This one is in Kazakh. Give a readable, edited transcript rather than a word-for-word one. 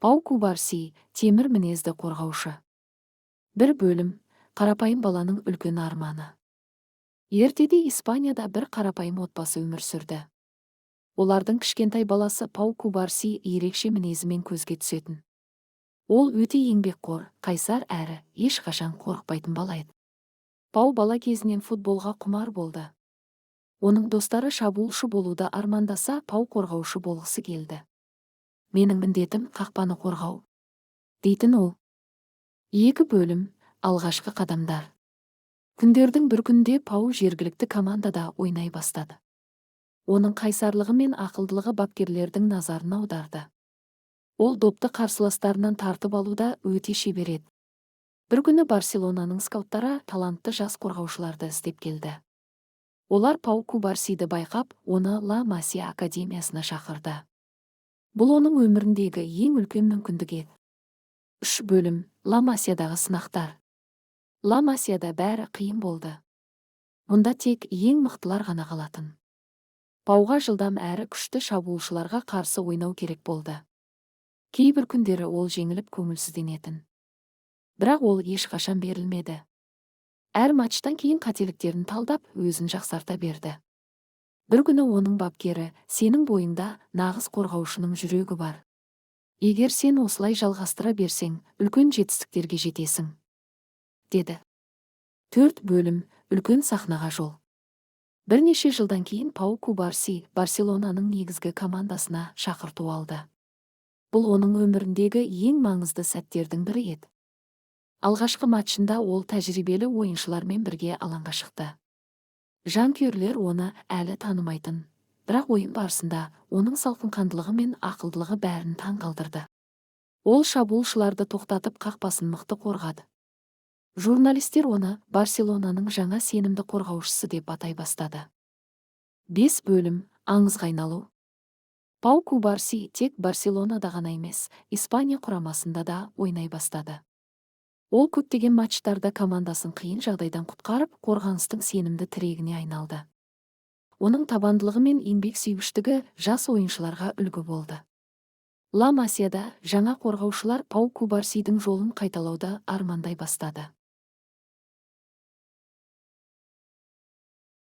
Пау Кубарси – темір мінезді қорғаушы. Бір бөлім. Қарапайым баланың үлкен арманы. Ертеде Испанияда бір қарапайым отбасы өмір сүрді. Олардың кішкентай баласы Пау Кубарси ерекше мінезімен көзге түсетін. Ол өте еңбекқор, қайсар әрі ешқашан қорықпайтын бала еді. Пау бала кезінен футболға құмар болды. Оның достары шабуылшы болуды армандаса, Пау қорғаушы болғысы келді. «Менің міндетім – қақпаны қорғау», – дейтін ол. Екі бөлім. Алғашқы қадамдар. Күндердің бір күнінде Пау жергілікті командада ойнай бастады. Оның қайсарлығы мен ақылдылығы бапкерлердің назарын аударды. Ол допты қарсыластарынан тартып алуда өте шебер еді. Бір күні Барселонаның скауттары талантты жас қорғаушыларды іздеп келді. Олар Пау Кубарсиді байқап, оны Ла Масия академиясына шақырды. Бұл оның өміріндегі ең үлкен мүмкіндік еді. Үш бөлім. Ла Масиядағы сынақтар. Ла Масияда бәрі қиын болды. Мұнда тек ең мықтылар ғана қалатын. Пауға жылдам әрі күшті шабуылшыларға қарсы ойнау керек болды. Кейбір күндері ол жеңіліп, көңілсізденетін. Бірақ ол ешқашан берілмеді. Әр матчтан кейін қателіктерін талдап, өзін жақсарта берді. Бір күні оның бапкері: «Сенің бойыңда нағыз қорғаушының жүрегі бар. Егер сен осылай жалғастыра берсең, үлкен жетістіктерге жетесің», – деді. Төрт бөлім. Үлкен сахнаға жол. Бірнеше жылдан кейін Пау Кубарси Барселонаның негізгі командасына шақырту алды. Бұл оның өміріндегі ең маңызды сәттердің бірі еді. Алғашқы матчында ол тәжірибелі ойыншылармен бірге алаңға шықты. Жанкүйерлер оны әлі танымайтын, бірақ ойын барысында оның салқынқандылығы мен ақылдылығы бәрін таңғалдырды. Ол шабуылшыларды тоқтатып, қақпасын мықты қорғады. Журналистер оны Барселонаның жаңа сенімді қорғаушысы деп атай бастады. Бес бөлім. Аңызға айналу. Пау Кубарси тек Барселонада ғана емес, Испания құрамасында да ойнай бастады. Ол көптеген матчтарда командасын қиын жағдайдан құтқарып, қорғаныстың сенімді тірегіне айналды. Оның табандылығы мен еңбексүйгіштігі жас ойыншыларға үлгі болды. Ла Масияда жаңа қорғаушылар Пау Кубарсидің жолын қайталауды армандай бастады.